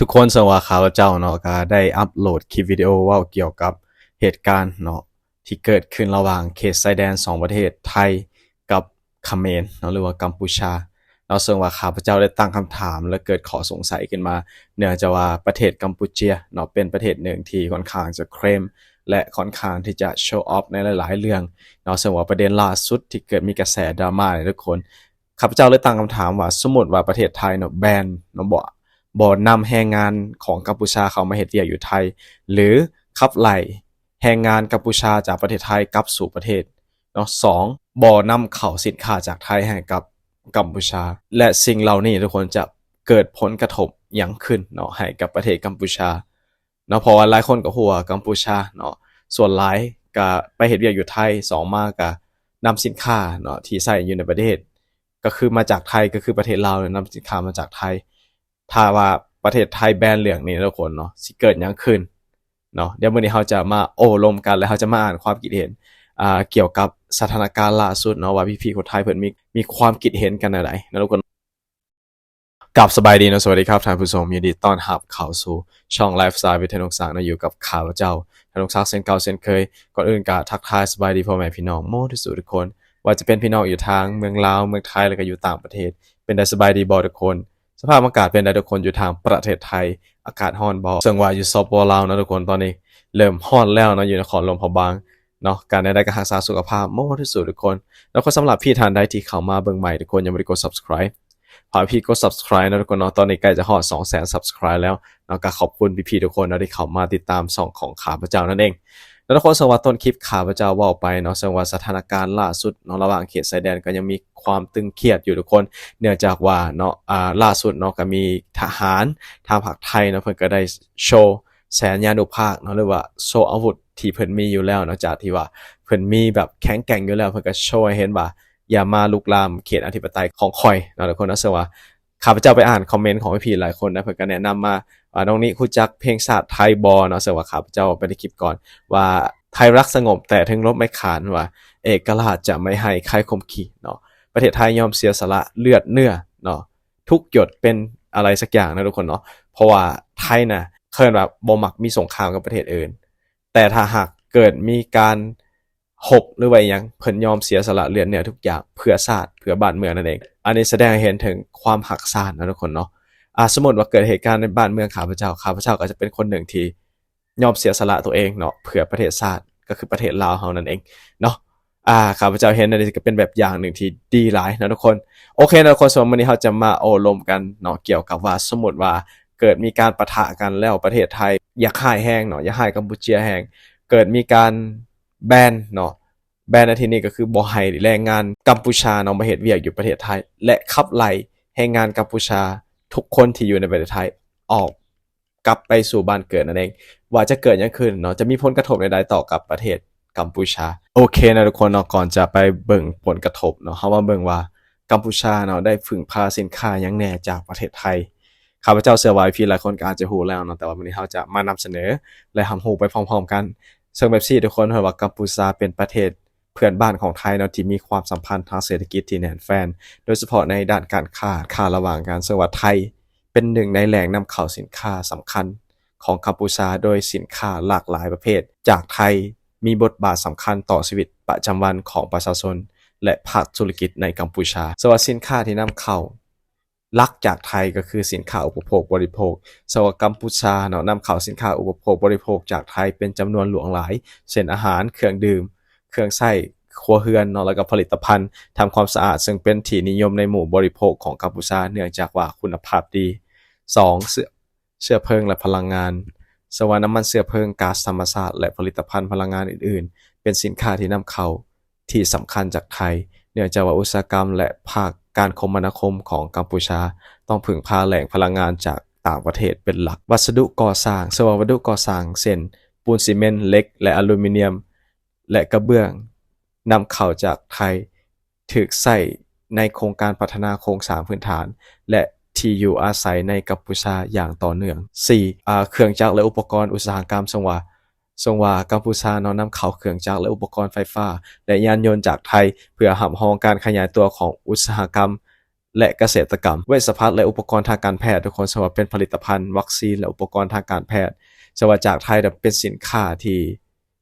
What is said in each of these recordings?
ທຸກຄົນ, ເຊິ່ງວ່າຂ້າພະເຈົ້າເນາະ ກໍໄດ້ອັບໂຫຼດຄລິບວິດີໂອເວົ້າກ່ຽວກັບເຫດການເນາະ ທີ່ເກີດຂຶ້ນລະຫວ່າງເຂດຊາຍແດນສອງປະເທດ ໄທກັບຂະເໝນເນາະ ຫຼືວ່າກຳປູຊາເນາະ. ເຊິ່ງວ່າຂ້າພະເຈົ້າໄດ້ຕັ້ງຄຳຖາມ ແລະ ເກີດຂໍ້ສົງໄສຂຶ້ນມາ ເນື່ອງຈາກວ່າປະເທດກຳປູເຈຍເນາະ ເປັນປະເທດໜຶ່ງທີ່ຂ້ອນຂ້າງຈະເຄຣມ ແລະ ຂ້ອນຂ້າງທີ່ຈະໂຊອອຟໃນຫຼາຍໆເລື່ອງເນາະ. ເຊິ່ງວ່າປະເດັນລ່າສຸດທີ່ເກີດມີກະແສດຣາມານີ້ ທຸກຄົນ ຂ້າພະເຈົ້າເລີຍຕັ້ງຄຳຖາມວ່າ ສົມມຸດວ່າປະເທດໄທເນາະ ແບນເນາະ ບໍ່ ບໍ່ນຳແຮງງານຂອງກຳປູຊາເຂົ້າມາເຮັດວຽກຢູ່ໄທ ຫຼື ຂັບໄລ່ແຮງງານກຳປູຊາຈາກປະເທດໄທກັບສູ່ປະເທດເນາະ. ສອງ ບໍ່ນຳເຂົ້າສິນຄ້າຈາກໄທໃຫ້ກັບກຳປູຊາ ແລະ ສິ່ງເຫຼົ່ານີ້ ທຸກຄົນ ຈະເກີດຜົນກະທົບຫຍັງຂຶ້ນເນາະ ໃຫ້ກັບປະເທດກຳປູຊາ ເນາະ. ເພາະວ່າຫຼາຍຄົນກໍຮູ້ວ່າກຳປູຊາເນາະ ສ່ວນຫຼາຍກໍໄປເຮັດວຽກຢູ່ໄທ, ສອງມາກໍນຳສິນຄ້າເນາະ ທີ່ໃຊ້ຢູ່ໃນປະເທດ ກໍຄືມາຈາກໄທ, ກໍຄືປະເທດລາວນຳສິນຄ້າມາຈາກໄທ. ຖ້າວ່າປະເທດໄທແບນເລື່ອງນີ້ ທຸກຄົນເນາະ ຊິເກີດຫຍັງຂຶ້ນເນາະ? ດຽວມື້ນີ້ເຮົາຈະມາໂອ້ລົມກັນ ແລະ ເຮົາຈະມາອ່ານຄວາມຄິດເຫັນ ອ່າ ກ່ຽວກັບສະຖານະການລ່າສຸດເນາະ ວ່າພີ່ໆຄົນໄທເພິ່ນມີ ມີຄວາມຄິດເຫັນກັນແນວໃດເນາະ ທຸກຄົນ. ກາບສະບາຍດີເນາະ ສະຫວັດດີຄັບທ່ານຜູ້ຊົມ, ຍິນດີຕ້ອນຮັບເຂົ້າສູ່ຊ່ອງ Lifestyle with ທະນົງສັກເນາະ ຢູ່ກັບຂ້າພະເຈົ້າ ທະນົງສັກ ເຊັ່ນເກົ່າເຊັ່ນເຄີຍ. ກ່ອນອື່ນກະທັກທາຍສະບາຍດີພໍ່ແມ່ພີ່ນ້ອງໝົດທຸກສູ່ທຸກຄົນ, ວ່າຈະເປັນພີ່ນ້ອງຢູ່ທາງເມືອງລາວ, ເມືອງໄທ ແລະ ກະຢູ່ຕ່າງປະເທດ. ເປັນໃດສະບາຍດີບໍ່ທຸກຄົນ? ສະພາບອາກາດເປັນໃດທຸກຄົນ? ຢູ່ທາງປະເທດໄທອາກາດຮ້ອນບໍ່? ເຊິ່ງວ່າຢູ່ ສປປ ລາວເນາະທຸກຄົນ ຕອນນີ້ເລີ່ມຮ້ອນແລ້ວເນາະ ຢູ່ນະຄອນຫຼວງພະບາງ ເນາະ. ການໃດໆກໍຮັກສາສຸຂະພາບໝົດທຸກສູ່ທຸກຄົນ. ແລ້ວກໍສຳລັບພີ່ທ່ານໃດທີ່ເຂົ້າມາເບິ່ງໃໝ່ ທຸກຄົນຍັງບໍ່ໄດ້ກົດ Subscribe ຝາກພີ່ກົດ Subscribe ເນາະທຸກຄົນເນາະ. ຕອນນີ້ໃກ້ຈະຮອດສອງແສນ Subscribe ແລ້ວເນາະ. ກໍຂອບຄຸນພີ່ໆທຸກຄົນເນາະ ທີ່ເຂົ້າມາຕິດຕາມຊ່ອງຂອງຂ້າພະເຈົ້ານັ້ນເອງເນາະທຸກຄົນ. ເຊິ່ງວ່າຕົ້ນຄລິບຂ້າພະເຈົ້າເວົ້າໄປເນາະ ເຊິ່ງວ່າສະຖານະການລ່າສຸດເນາະ ລະຫວ່າງເຂດຊາຍແດນກໍຍັງມີຄວາມຕຶງຄຽດຢູ່ທຸກຄົນ, ເນື່ອງຈາກວ່າເນາະ ອ່າ ລ່າສຸດເນາະ ກໍມີທະຫານທາງພາກໄທເນາະ ເພິ່ນກໍໄດ້ໂຊ ແສນຍານຸພາກເນາະ ຫຼືວ່າໂຊອາວຸດທີ່ເພິ່ນມີຢູ່ແລ້ວເນາະ ຈາກທີ່ວ່າເພິ່ນມີແບບແຂງແກ່ງຢູ່ແລ້ວ ເພິ່ນກໍໂຊໃຫ້ເຫັນວ່າຢ່າມາລຸກລາມເຂດອະທິປະໄຕຂອງຂ້ອຍເນາະ ທຸກຄົນເນາະ. ເຊິ່ງວ່າຂ້າພະເຈົ້າໄປອ່ານຄອມເມັນຂອງພີ່ໆຫຼາຍຄົນນະ ເພິ່ນກໍແນະນຳມາວ່າ ນ້ອງນິຮູ້ຈັກເພງຊາດໄທບໍ່ເນາະ. ເຊິ່ງວ່າຂ້າພະເຈົ້າໄປໃນຄລິບກ່ອນວ່າ ໄທລັກສະຫງົບແຕ່ເຖິງລົບໄມ້ຂານ ວ່າເອກະລາດຈະໄມ່ໃຫ້ໃຄຂົ່ມຂີເນາະ. ປະເທດໄທຍອມເສຍສະຫຼະເລືອດເນື້ອເນາະ ທຸກຫຍົດເປັນອະໄລສັກຢ່າງນະທຸກຄົນເນາະ ເພາະວ່າໄທນະ ເອີ້ນວ່າບໍ່ມັກມີສົງຄາມກັບປະເທດອື່ນ ແຕ່ຖ້າຫາກເກີດມີການຮົບ ຫຼືວ່າອີ່ຫຍັງ ເພິ່ນຍອມເສຍສະຫຼະເລືອດເນື້ອທຸກຢ່າງເພື່ອຊາດ ເພື່ອບ້ານເມືອງນັ້ນເອງ. ອັນນີ້ສະແດງໃຫ້ເຫັນເຖິງຄວາມຮັກຊາດນະທຸກຄົນເນາະ. ອາ ສົມມຸດວ່າເກີດເຫດການໃນບ້ານເມືອງຂ້າພະເຈົ້າ ຂ້າພະເຈົ້າກໍຈະເປັນຄົນໜຶ່ງທີ່ ຍອມເສຍສະຫຼະຕົວເອງເນາະ ເພື່ອປະເທດຊາດ ກໍຄືປະເທດລາວເຮົານັ້ນເອງເນາະ. ອາ ຂ້າພະເຈົ້າເຫັນອັນນີ້ກໍເປັນແບບຢ່າງໜຶ່ງທີ່ດີຫຼາຍເນາະທຸກຄົນ. ໂອເຄເນາະທຸກຄົນ, ສ່ວນມື້ນີ້ເຮົາຈະມາໂອ້ລົມກັນເນາະ ກ່ຽວກັບວ່າສົມມຸດວ່າເກີດມີການປະທະກັນແລ້ວ ປະເທດໄທຢາກຮ້າຍແຮງເນາະ ຢາກຮ້າຍກຳປູເຈຍແຮງ ເກີດມີການແບນເນາະ ແບນໃນທີ່ນີ້ກໍຄືບໍ່ໃຫ້ແຮງງານກຳປູຊາເນາະມາເຮັດວຽກຢູ່ປະເທດໄທ ແລະ ຂັບໄລ່ແຮງງານກຳປູຊາທຸກຄົນທີ່ຢູ່ໃນປະເທດໄທອອກ ກັບໄປສູ່ບ້ານເກີດນັ້ນເອງ ວ່າຈະເກີດຫຍັງຂຶ້ນເນາະ ຈະມີຜົນກະທົບໃດໆຕໍ່ກັບປະເທດກຳປູຊາ. ໂອເຄເນາະທຸກຄົນເນາະ, ກ່ອນຈະໄປເບິ່ງຜົນກະທົບເນາະ ເຮົາມາເບິ່ງວ່າກຳປູຊາເນາະໄດ້ເພິ່ງພາສິນຄ້າຫຍັງແດ່ຈາກປະເທດໄທ. ຂ້າພະເຈົ້າເຊື່ອວ່າພີ່ຫຼາຍຄົນກໍອາດຈະຮູ້ແລ້ວເນາະ ແຕ່ວ່າມື້ນີ້ເຮົາຈະມານຳສະເໜີ ແລະ ຮັບຮູ້ໄປພ້ອມໆກັນ. ເຊິ່ງແບບຊີ້ທຸກຄົນເຫັນວ່າກຳປູຊາເປັນປະເທດ ເພື່ອນບ້ານຂອງໄທເນາະ ທີ່ມີຄວາມສຳພັນທາງເສດຖະກິດທີ່ແໜ້ນແຟ້ນ ໂດຍສະເພາະໃນດ້ານການຄ້າ ຄ້າລະຫວ່າງກັນ ເຊິ່ງວ່າໄທເປັນໜຶ່ງໃນແຫຼ່ງນຳເຂົ້າສິນຄ້າສຳຄັນຂອງກຳປູຊາ ໂດຍສິນຄ້າຫຼາກຫຼາຍປະເພດຈາກໄທມີບົດບາດສຳຄັນຕໍ່ຊີວິດປະຈຳວັນຂອງປະຊາຊົນ ແລະ ພາກທຸລະກິດໃນກຳປູຊາ. ເຊິ່ງວ່າສິນຄ້າທີ່ນຳເຂົ້າ ຫຼັກຈາກໄທກໍຄືສິນຄ້າອຸປະໂພກບໍລິໂພກ. ເຊິ່ງວ່າກຳປູຊາເນາະ ນຳເຂົ້າສິນຄ້າອຸປະໂພກບໍລິໂພກຈາກໄທເປັນຈຳນວນຫຼວງຫຼາຍ ເຊັ່ນ ອາຫານ, ເຄື່ອງດື່ມ, ເຄື່ອງໃຊ້ຄົວເຮືອນເນາະ ແລ້ວກໍຜະລິດຕະພັນທຳຄວາມສະອາດ ເຊິ່ງເປັນທີ່ນິຍົມໃນໝູ່ບໍລິໂພກຂອງກຳປູຊາ ເນື່ອງຈາກວ່າຄຸນນະພາບດີ. ສອງ ເຊື້ອ ເຊື້ອເພີງ ແລະ ພະລັງງານ. ເຊິ່ງວ່ານ້ຳມັນເຊື້ອເພີງ, ກາສທຳມະຊາດ ແລະ ຜະລິດຕະພັນພະລັງງານອື່ນໆ ເປັນສິນຄ້າທີ່ນຳເຂົ້າ ທີ່ສຳຄັນຈາກໄທ ເນື່ອງຈາກວ່າອຸດສາຫະກຳ ແລະ ພາກການຄົມມະນາຄົມຂອງກຳປູຊາ ຕ້ອງເພິ່ງພາແຫຼ່ງພະລັງງານຈາກຕ່າງປະເທດເປັນຫຼັກ. ວັດສະດຸກໍ່ສ້າງ. ເຊິ່ງວ່າວັດຖຸກໍ່ສ້າງເຊັ່ນ ປູນ, ຊີເມັນ, ເຫຼັກ ແລະ ອາລູມີນຽມ ແລະ ກະເບື້ອງ ນຳເຂົ້າຈາກໄທ ຖືກໃຊ້ໃນໂຄງການພັດທະນາໂຄງສ້າງພື້ນຖານ ແລະ ທີ່ຢູ່ອາໄສໃນກຳປູຊາຢ່າງຕໍ່ເນື່ອງ. ສີ່ ເຄື່ອງຈັກ ແລະ ອຸປະກອນອຸດສາຫະກຳ. ເຊິ່ງວ່າ ເຊິ່ງວ່າກຳປູຊາເນາະ ນຳເຂົ້າເຄື່ອງຈັກ ແລະ ອຸປະກອນໄຟຟ້າ ແລະ ຍານຍົນຈາກໄທ ເພື່ອຮັບຮອງການຂະຫຍາຍຕົວຂອງອຸດສາຫະກຳ ແລະ ກະເສດຕະກຳ, ເວຊພັດ ແລະ ອຸປະກອນທາງການແພດ ທຸກຄົນ, ເຊິ່ງວ່າເປັນຜະລິດຕະພັນ, ວັກຊີນ ແລະ ອຸປະກອນທາງການແພດ, ເຊິ່ງວ່າຈາກໄທເປັນສິນຄ້າທີ່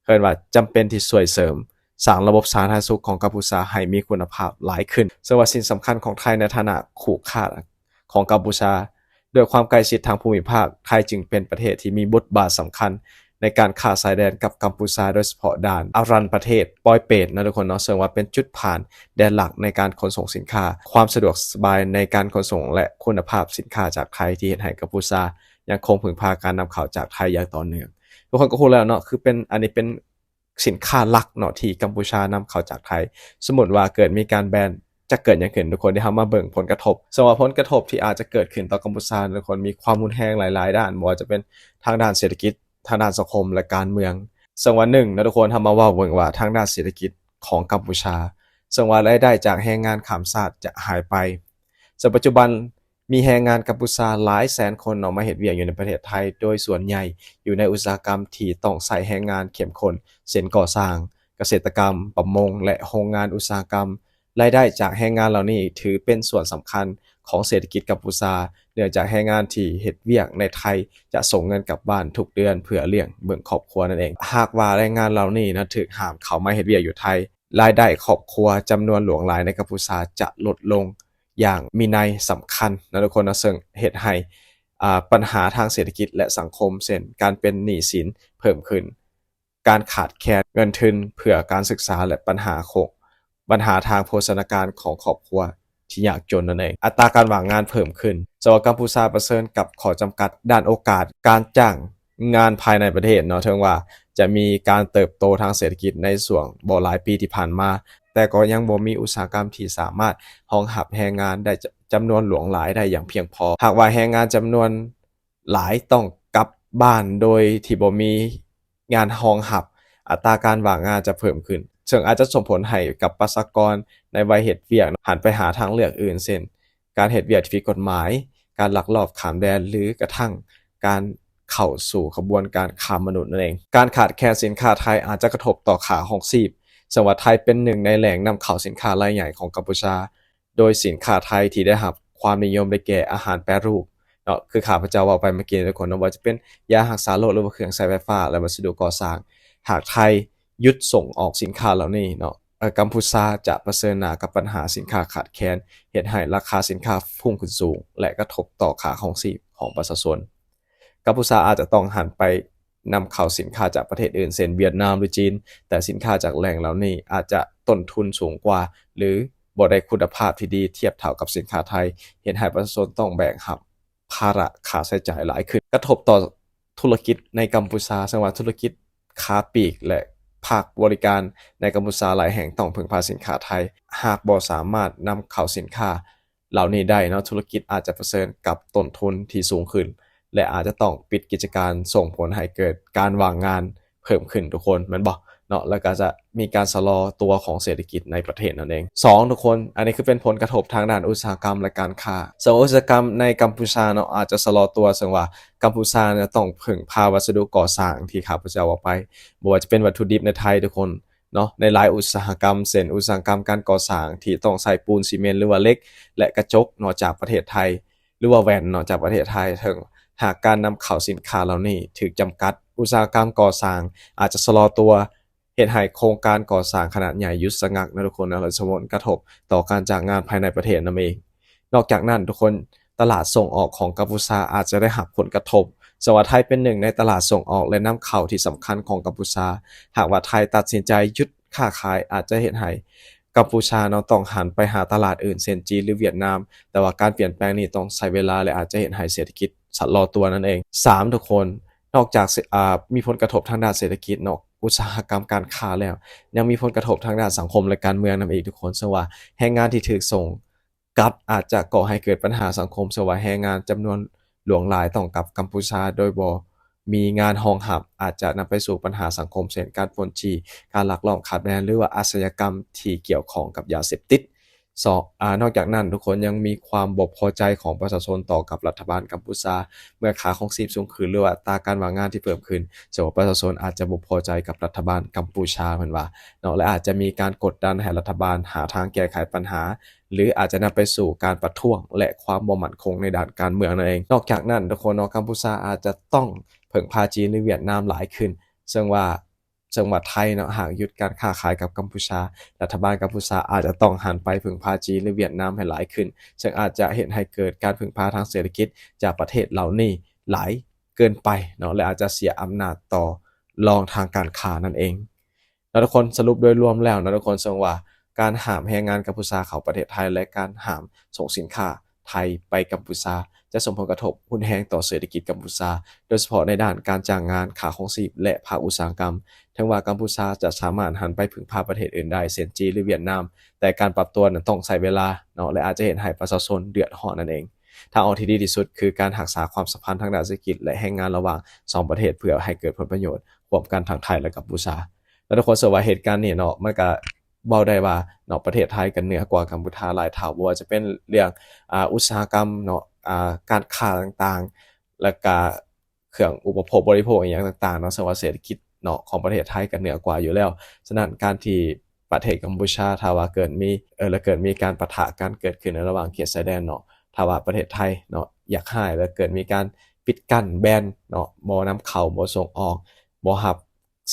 ເອີ້ນວ່າຈຳເປັນທີ່ຊ່ວຍເສີມສ້າງລະບົບສາທາລະນະສຸກຂອງກຳປູຊາໃຫ້ມີຄຸນນະພາບຫຼາຍຂຶ້ນ. ເຊິ່ງວ່າສິ່ງສຳຄັນຂອງໄທໃນຖານະຄູ່ຄ້າຂອງກຳປູຊາ, ດ້ວຍຄວາມໃກ້ຊິດທາງພູມິພາກ, ໄທຈຶ່ງເປັນປະເທດທີ່ມີບົດບາດສຳຄັນໃນການຄ້າຊາຍແດນກັບກຳປູຊາ, ໂດຍສະເພາະດ່ານອະລັນປະເທດ, ປອຍເປດເນາະທຸກຄົນເນາະ, ເຊິ່ງວ່າເປັນຈຸດຜ່ານແດນຫຼັກໃນການຂົນສົ່ງສິນຄ້າ. ຄວາມສະດວກສະບາຍໃນການຂົນສົ່ງ ແລະ ຄຸນນະພາບສິນຄ້າຈາກໄທ ທີ່ເຮັດໃຫ້ກຳປູຊາຍັງຄົງເພິ່ງພາການນຳເຂົ້າຈາກໄທຢ່າງຕໍ່ເນື່ອງ. ທຸກຄົນກໍຮູ້ແລ້ວເນາະ, ຄືເປັນ ອັນນີ້ເປັນສິນຄ້າຫຼັກເນາະ ທີ່ກຳປູຊານຳເຂົ້າຈາກໄທ. ສົມມຸດວ່າເກີດມີການແບນ ຈະເກີດຫຍັງຂຶ້ນທຸກຄົນ? ດຽວເຮົາມາເບິ່ງຜົນກະທົບ. ເຊິ່ງວ່າຜົນກະທົບທີ່ອາດຈະເກີດຂຶ້ນຕໍ່ກຳປູຊາທຸກຄົນ ມີຄວາມຮຸນແຮງຫຼາຍໆດ້ານ, ບໍ່ວ່າຈະເປັນທາງດ້ານເສດຖະກິດ, ທາງດ້ານສັງຄົມ ແລະ ການເມືອງ. ເຊິ່ງວ່າໜຶ່ງເນາະທຸກຄົນ, ເຮົາມາເວົ້າເບິ່ງວ່າທາງດ້ານເສດຖະກິດຂອງກຳປູຊາ, ເຊິ່ງວ່າລາຍໄດ້ຈາກແຮງງານຂ້າມຊາດຈະຫາຍໄປ. ເຊິ່ງປັດຈຸບັນ ມີແຮງງານກຳປູຊາຫຼາຍແສນຄົນເນາະ ມາເຮັດວຽກຢູ່ໃນປະເທດໄທ, ໂດຍສ່ວນໃຫຍ່ຢູ່ໃນອຸດສາຫະກຳທີ່ຕ້ອງໃຊ້ແຮງງານເຂັ້ມຂົນ ເຊັ່ນ ກໍ່ສ້າງ, ກະເສດຕະກຳ, ປະມົງ ແລະ ໂຮງງານອຸດສາຫະກຳ. ລາຍໄດ້ຈາກແຮງງານເຫຼົ່ານີ້ຖືເປັນສ່ວນສຳຄັນຂອງເສດຖະກິດກຳປູຊາ, ເນື່ອງຈາກແຮງງານທີ່ເຮັດວຽກໃນໄທຈະສົ່ງເງິນກັບບ້ານທຸກເດືອນເພື່ອລ້ຽງເບິ່ງຄອບຄົວນັ້ນເອງ. ຫາກວ່າແຮງງານເຫຼົ່ານີ້ນະ ຖືກຫ້າມເຂົ້າມາເຮັດວຽກຢູ່ໄທ, ລາຍໄດ້ຄອບຄົວຈຳນວນຫຼວງຫຼາຍໃນກຳປູຊາຈະລົດລົງຢ່າງມີນັຍສຳຄັນນະທຸກຄົນເນາະ, ເຊິ່ງເຮັດໃຫ້ ອາ ບັນຫາທາງເສດຖະກິດ ແລະ ສັງຄົມ ເຊັ່ນ ການເປັນໜີ້ສິນເພີ່ມຂຶ້ນ, ການຂາດແຄນເງິນທຶນເພື່ອການສຶກສາ ແລະ ບັນຫາໂຄ ບັນຫາທາງໂພຊະນາການຂອງຄອບຄົວທີ່ຍາກຈົນນັ້ນເອງ. ອັດຕາການຫວ່າງງານເພີ່ມຂຶ້ນ. ເຊິ່ງວ່າກຳປູຊາປະເຊີນກັບຂໍ້ຈຳກັດດ້ານໂອກາດການຈ້າງ ງານພາຍໃນປະເທດເນາະ, ເຖິງວ່າຈະມີການເຕີບໂຕທາງເສດຖະກິດໃນຊ່ວງບໍ່ຫຼາຍປີທີ່ຜ່ານມາ, ແຕ່ກໍຍັງບໍ່ມີອຸດສາຫະກຳທີ່ສາມາດຮອງຮັບແຮງງານໄດ້ຈຳນວນຫຼວງຫຼາຍໄດ້ຢ່າງພຽງພໍ. ຫາກວ່າແຮງງານຈຳນວນຫຼາຍຕ້ອງກັບບ້ານໂດຍທີ່ບໍ່ມີງານຮອງຮັບ, ອັດຕາການຫວ່າງງານຈະເພີ່ມຂຶ້ນ, ເຊິ່ງອາດຈະສົ່ງຜົນໃຫ້ກັບປະຊາກອນໃນໄວເຮັດວຽກ ຫັນໄປຫາທາງເລືອກອື່ນ ເຊັ່ນ ການເຮັດວຽກທີ່ຜິດກົດໝາຍ, ການລັກລອບຂ້າມແດນ ຫຼື ກະທັ່ງການເຂົ້າສູ່ຂະບວນການຄ້າມະນຸດນັ້ນເອງ. ການຂາດແຄນສິນຄ້າໄທອາດຈະກະທົບຕໍ່ຄ່າຄອງຊີບ, ເຊິ່ງວ່າໄທເປັນໜຶ່ງໃນແຫຼ່ງນຳເຂົ້າສິນຄ້າລາຍໃຫຍ່ຂອງກຳປູຊາ, ໂດຍສິນຄ້າໄທທີ່ໄດ້ຮັບຄວາມນິຍົມໄດ້ແກ່ອາຫານແປຮູບເນາະ, ຄືຂ້າພະເຈົ້າເວົ້າໄປເມື່ອກີ້ທຸກຄົນເນາະ, ບໍ່ວ່າຈະເປັນຢາຮັກສາໂລກ ຫຼືວ່າເຄື່ອງໃຊ້ໄຟຟ້າ ແລະ ວັດສະດຸກໍ່ສ້າງ. ຫາກໄທຢຸດສົ່ງອອກສິນຄ້າເຫຼົ່ານີ້ເນາະ, ເອີ ກຳພູຊາຈະປະເຊີນໜ້າກັບບັນຫາສິນຄ້າຂາດແຄນ, ເຮັດໃຫ້ລາຄາສິນຄ້າພຸ່ງຂຶ້ນສູງ ແລະ ກະທົບຕໍ່ຄ່າຄອງຊີບຂອງປະຊາຊົນ. ກຳພູຊາອາດຈະຕ້ອງຫັນໄປນຳເຂົ້າສິນຄ້າຈາກປະເທດອື່ນ ເຊັ່ນ ຫວຽດນາມ ຫຼື ຈີນ, ແຕ່ສິນຄ້າຈາກແຫຼ່ງເຫຼົ່ານີ້ອາດຈະຕົ້ນທຶນສູງກວ່າ ຫຼື ບໍ່ໄດ້ຄຸນນະພາບທີ່ດີທຽບເທົ່າກັບສິນຄ້າໄທ, ເຮັດໃຫ້ປະຊາຊົນຕ້ອງແບກຮັບພາລະຄ່າໃຊ້ຈ່າຍຫຼາຍຂຶ້ນ. ກະທົບຕໍ່ທຸລະກິດໃນກຳພູຊາ, ເຊິ່ງວ່າທຸລະກິດ ຄ້າປີກ ແລະ ພາກບໍລິການໃນກຳພູຊາຫຼາຍແຫ່ງຕ້ອງເພິ່ງພາສິນຄ້າໄທ. ຫາກບໍ່ສາມາດນຳເຂົ້າສິນຄ້າເຫຼົ່ານີ້ໄດ້ເນາະ, ທຸລະກິດອາດຈະປະເຊີນກັບຕົ້ນທຶນທີ່ສູງຂຶ້ນ ແລະ ອາດຈະຕ້ອງປິດກິດຈະການ, ສົ່ງຜົນໃຫ້ເກີດການຫວ່າງງານເພີ່ມຂຶ້ນ, ທຸກຄົນ ແມ່ນບໍ່ເນາະ? ແລ້ວກໍຈະມີການຊະລໍຕົວຂອງເສດຖະກິດໃນປະເທດນັ້ນເອງ. ສອງ ທຸກຄົນ, ອັນນີ້ຄືເປັນຜົນກະທົບທາງດ້ານອຸດສາຫະກຳ ແລະ ການຄ້າ. ເຊິ່ງວ່າອຸດສາຫະກຳໃນກຳພູຊາເນາະ ອາດຈະຊະລໍຕົວ, ເຊິ່ງວ່າ ກຳພູຊາຈະຕ້ອງເພິ່ງພາວັດສະດຸກໍ່ສ້າງທີ່ຂ້າພະເຈົ້າເວົ້າໄປ, ບໍ່ວ່າຈະເປັນວັດຖຸດິບໃນໄທທຸກຄົນເນາະ, ໃນຫຼາຍອຸດສາຫະກຳ ເຊັ່ນ ອຸດສາຫະກຳການກໍ່ສ້າງທີ່ຕ້ອງໃຊ້ປູນ, ຊີເມັນ ຫຼືວ່າເຫຼັກ ແລະ ກະຈົກເນາະ ຈາກປະເທດໄທ ຫຼືວ່າແວ່ນເນາະ ຈາກປະເທດໄທ. ເຖິງຫາກການນຳເຂົ້າສິນຄ້າເຫຼົ່ານີ້ຖືກຈຳກັດ, ອຸດສາຫະກຳກໍ່ສ້າງອາດຈະຊະລໍຕົວ, ເຮັດໃຫ້ໂຄງການກໍ່ສ້າງຂະໜາດໃຫຍ່ຢຸດຊະງັກເນາະທຸກຄົນເນາະ, ແລະ ສົ່ງຜົນກະທົບຕໍ່ການຈ້າງງານພາຍໃນປະເທດນຳເອງ. ນອກຈາກນັ້ນທຸກຄົນ, ຕະຫຼາດສົ່ງອອກຂອງກຳພູຊາອາດຈະໄດ້ຮັບຜົນກະທົບ. ເຊິ່ງວ່າໄທເປັນໜຶ່ງໃນຕະຫຼາດສົ່ງອອກ ແລະ ນຳເຂົ້າທີ່ສຳຄັນຂອງກຳພູຊາ. ຫາກວ່າໄທຕັດສິນໃຈຢຸດຄ້າຂາຍ, ອາດຈະເຮັດໃຫ້ກຳພູຊາເນາະຕ້ອງຫັນໄປຫາຕະຫຼາດອື່ນ ເຊັ່ນ ຈີນ ຫຼື ຫວຽດນາມ. ແຕ່ວ່າການປ່ຽນແປງນີ້ຕ້ອງໃຊ້ເວລາ ແລະ ອາດຈະເຮັດໃຫ້ເສດຖະກິດຊະລໍຕົວນັ້ນເອງ. ສາມ ທຸກຄົນ, ນອກຈາກ ອາ ມີຜົນກະທົບທາງດ້ານເສດຖະກິດເນາະ, ອຸດສາຫະກຳການຄ້າແລ້ວ, ຍັງມີຜົນກະທົບທາງດ້ານສັງຄົມ ແລະ ການເມືອງນຳອີກທຸກຄົນ. ເຊິ່ງວ່າແຮງງານທີ່ຖືກສົ່ງກັບອາດຈະກໍ່ໃຫ້ເກີດບັນຫາສັງຄົມ, ເຊິ່ງວ່າແຮງງານຈຳນວນຫຼວງຫຼາຍຕ້ອງກັບກຳພູຊາໂດຍບໍ່ມີງານຮອງຮັບ, ອາດຈະນຳໄປສູ່ບັນຫາສັງຄົມ ເຊັ່ນ ການປົນຈີ້, ການລັກລອບຂ້າມແດນ ຫຼືວ່າອາຊະຍາກຳທີ່ກ່ຽວຂ້ອງກັບຢາເສບຕິດ. ສອງ ອາ ນອກຈາກນັ້ນ ທຸກຄົນຍັງມີຄວາມບໍ່ພໍໃຈຂອງປະຊາຊົນຕໍ່ກັບລັດຖະບານກຳປູຊາ ເມື່ອຄ່າຄອງຊີບສູງຂຶ້ນ ຫຼືວ່າອັດຕາການວ່າງງານທີ່ເພີ່ມຂຶ້ນ ເຊິ່ງວ່າປະຊາຊົນອາດຈະບໍ່ພໍໃຈກັບລັດຖະບານກຳປູຊາ ເພິ່ນວ່າເນາະ ແລະອາດຈະມີການກົດດັນໃຫ້ລັດຖະບານຫາທາງແກ້ໄຂບັນຫາ ຫຼືອາດຈະນຳໄປສູ່ການປະທ້ວງ ແລະຄວາມບໍ່ໝັ້ນຄົງໃນດ້ານການເມືອງນັ້ນເອງ. ນອກຈາກນັ້ນ ທຸກຄົນເນາະ ກຳປູຊາອາດຈະຕ້ອງເພິ່ງພາຈີນ ຫຼືຫວຽດນາມຫຼາຍຂຶ້ນ ເຊິ່ງວ່າ ເຊິ່ງວ່າໄທເນາະ ຫາກຢຸດການຄ້າຂາຍກັບກຳປູຊາ ລັດຖະບານກຳປູຊາອາດຈະຕ້ອງຫັນໄປເພິ່ງພາຈີນ ຫຼືຫວຽດນາມໃຫ້ຫຼາຍຂຶ້ນ ເຊິ່ງອາດຈະເຮັດໃຫ້ເກີດການເພິ່ງພາທາງເສດຖະກິດຈາກປະເທດເຫຼົ່ານີ້ຫຼາຍເກີນໄປເນາະ ແລະອາດຈະເສຍອຳນາດຕໍ່ລອງທາງການຄ້ານັ້ນເອງ. ເນາະ ທຸກຄົນ ສະຫຼຸບໂດຍລວມແລ້ວເນາະ ທຸກຄົນ ເຊິ່ງວ່າການຫ້າມແຮງງານກຳປູຊາເຂົ້າປະເທດໄທ ແລະການຫ້າມສົ່ງສິນຄ້າໄທໄປກຳປູຊາ ຈະສົ່ງຜົນກະທົບຮຸນແຮງຕໍ່ເສດຖະກິດກຳປູຊາ ໂດຍສະເພາະໃນດ້ານການຈ້າງງານ, ຄ່າຄອງຊີບ ແລະພາກອຸດສາຫະກຳ. ເຖິງວ່າກຳປູຊາຈະສາມາດຫັນໄປເພິ່ງພາປະເທດອື່ນໄດ້ ເຊັ່ນ ຈີນ ຫຼືຫວຽດນາມ, ແຕ່ການປັບຕົວນັ້ນຕ້ອງໃຊ້ເວລາເນາະ ແລະອາດຈະເຮັດໃຫ້ປະຊາຊົນເດືອດຮ້ອນນັ້ນເອງ. ທາງອອກທີ່ດີທີ່ສຸດຄືການຮັກສາຄວາມສຳພັນທາງດ້ານເສດຖະກິດ ແລະແຮງງານລະຫວ່າງສອງປະເທດ ເພື່ອໃຫ້ເກີດຜົນປະໂຫຍດຮ່ວມກັນທັງໄທ ແລະກຳປູຊາ. ແລ້ວທຸກຄົນ ເຊື່ອວ່າເຫດການນີ້ເນາະ ມັນກະເວົ້າໄດ້ວ່າເນາະ ປະເທດໄທກະເໜືອກວ່າກຳປູຊາຫຼາຍເທົ່າ ບໍ່ວ່າຈະເປັນເລື່ອງ ອາ ອຸດສາຫະກຳເນາະ ອາ ການຄ້າຕ່າງໆ ແລ້ວກະເຄື່ອງອຸປະໂພກບໍລິໂພກອີ່ຫຍັງຕ່າງໆເນາະ ເຊິ່ງວ່າເສດຖະກິດເນາະ ຂອງປະເທດໄທກະເໜືອກວ່າຢູ່ແລ້ວ. ສະນັ້ນ ການທີ່ປະເທດກຳປູຊາ ຖ້າວ່າເກີດມີ ເອີ ແລະເກີດມີການປະທະກັນເກີດຂຶ້ນໃນລະຫວ່າງເຂດຊາຍແດນເນາະ ຖ້າວ່າປະເທດໄທເນາະ ຢາກຮ້າຍ ແລະເກີດມີການປິດກັ້ນ ແບນເນາະ ບໍ່ນຳເຂົ້າ ບໍ່ສົ່ງອອກ ບໍ່ຮັບ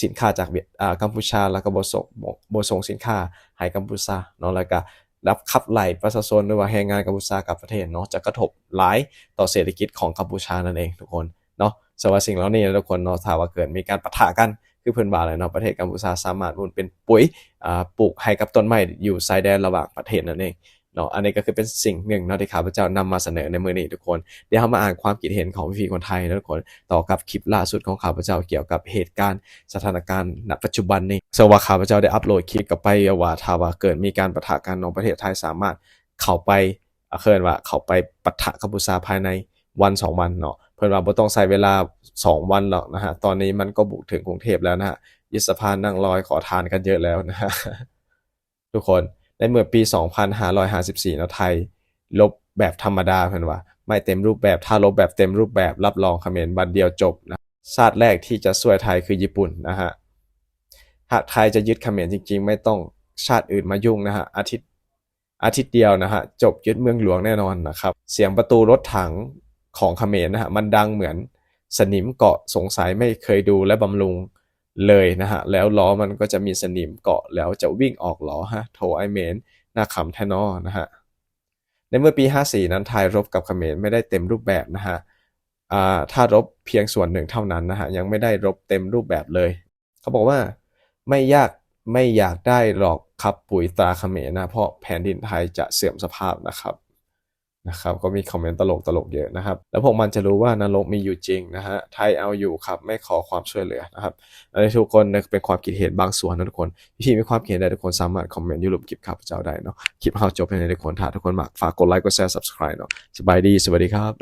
ສິນຄ້າຈາກຫວຽດ ອາ ກຳປູຊາ ແລ້ວກໍບໍ່ສົ່ງ ບໍ່ ບໍ່ສົ່ງສິນຄ້າໃຫ້ກຳປູຊາເນາະ ແລ້ວກໍລັບຂັບໄລ່ປະຊາຊົນ ຫຼືວ່າແຮງງານກຳປູຊາກັບປະເທດເນາະ ຈະກະທົບຫຼາຍຕໍ່ເສດຖະກິດຂອງກຳປູຊານັ້ນເອງທຸກຄົນເນາະ. ສະວ່າສິ່ງເຫຼົ່ານີ້ນະທຸກຄົນເນາະ ຖ້າວ່າເກີດມີການປະທະກັນ ຄືເພິ່ນວ່າແຫຼະເນາະ ປະເທດກຳປູຊາສາມາດໝູນເປັນປຸ໋ຍ ອາ ປູກໃຫ້ກັບຕົ້ນໄມ້ຢູ່ຊາຍແດນລະຫວ່າງປະເທດນັ້ນເອງ ເນາະ. ອັນນີ້ກໍຄືເປັນສິ່ງໜຶ່ງເນາະ ທີ່ຂ້າພະເຈົ້ານຳມາສະເໜີໃນມື້ນີ້ທຸກຄົນ. ດຽວເຮົາມາອ່ານຄວາມຄິດເຫັນຂອງພີ່ໆຄົນໄທເນາະທຸກຄົນ ຕໍ່ກັບຄລິບລ່າສຸດຂອງຂ້າພະເຈົ້າ ກ່ຽວກັບເຫດການສະຖານະການ ນະປັດຈຸບັນນີ້. ເຊິ່ງວ່າຂ້າພະເຈົ້າໄດ້ອັບໂຫຼດຄລິບກັບໄປວ່າ ຖ້າວ່າເກີດມີການປະທະກັນເນາະ ປະເທດໄທສາມາດເຂົ້າໄປ ເອີ້ນວ່າເຂົ້າໄປປະທະກັມພູຊາພາຍໃນວັນສອງວັນເນາະ. ເພິ່ນວ່າບໍ່ຕ້ອງໃຊ້ເວລາສອງວັນດອກນະຮະ ຕອນນີ້ມັນກໍບຸກເຖິງກຸງເທບແລ້ວນະຮະ ຍຶດສະພານ ນັ່ງລອຍຂໍທານກັນເຍອະແລ້ວນະຮະ. ທຸກຄົນ ໃນເມື່ອປີສອງພັນຫ້າຮ້ອຍຫ້າສິບສີ່ເນາະ ໄທລົບແບບທຳມະດາ ເພິ່ນວ່າ ໄມ່ເຕັມຮູບແບບ ຖ້າລົບແບບເຕັມຮູບແບບ ຮັບຮອງຂະເໝນວັນດຽວຈົບນະ. ຊາດແລກທີ່ຈະຊ່ວຍໄທຄືຍີ່ປຸ່ນນະຮະ. ຫາກໄທຈະຍຶດຂະເໝນຈິງໆ ໄມ່ຕ້ອງຊາດອື່ນມາຫຍຸ້ງນະຮະ ອາທິດ ອາທິດດຽວນະຮະ ຈົບ ຍຶດເມືອງຫຼວງແນ່ນອນນະຄັບ. ສຽງປະຕູລົດຖັງຂອງຂະເໝນນະຮະ ມັນດັງເໝືອນສະໜິມເກາະ ສົງໄສໄມ່ເຄີຍດູແລະບຳລຸງເລີຍນະຮະ ແລ້ວລໍ້ມັນກໍຈະມີສະໜິມເກາະ ແລ້ວຈະວິ່ງອອກຫຼໍຮະ. ໂຖ ອ້າຍເໝນ ໜ້າຂຳແທ້ນໍນະຮະ. ໃນເມື່ອປີຫ້າສີ່ນັ້ນ ໄທລົບກັບຂະເໝນໄມ່ໄດ້ເຕັມຮູບແບບນະຮະ ອາ ຖ້າລົບພຽງສ່ວນໜຶ່ງເທົ່ານັ້ນນະຮະ ຍັງໄມ່ໄດ້ລົບເຕັມຮູບແບບເລີຍ. ເຂົາບອກວ່າ ໄມ່ຢາກ ໄມ່ຢາກໄດ້ຫຼອກຄັບປຸ໋ຍຕາຂະເໝນນະ ເພາະແຜ່ນດິນໄທຈະເສື່ອມສະພາບນະຄັບ ນະຄັບ. ກໍມີຄອມເມັນຕະຫຼົກໆເຍອະນະຄັບ. ແລ້ວພວກມັນຈະຮູ້ວ່ານະລົກມີຢູ່ຈິງນະຮະ ໄທເອົາຢູ່ຄັບ ໄມ່ຂໍຄວາມຊ່ວຍເຫຼືອນະຄັບ. ອັນນີ້ທຸກຄົນນະ ເປັນຄວາມຄິດເຫັນບາງສ່ວນນະທຸກຄົນ. ທີ່ມີຄວາມຄິດເຫັນໃດ ທຸກຄົນສາມາດຄອມເມັນຢູ່ລຸ່ມຄລິບຂ້າພະເຈົ້າໄດ້ເນາະ. ຄລິບເຮົາຈົບແຄ່ນີ້ທຸກຄົນ ຖ້າທຸກຄົນມັກ ຝາກກົດໄລ ກົດແຊ Subscribe ເນາະ. ສະບາຍດີ ສະຫວັດດີຄັບ.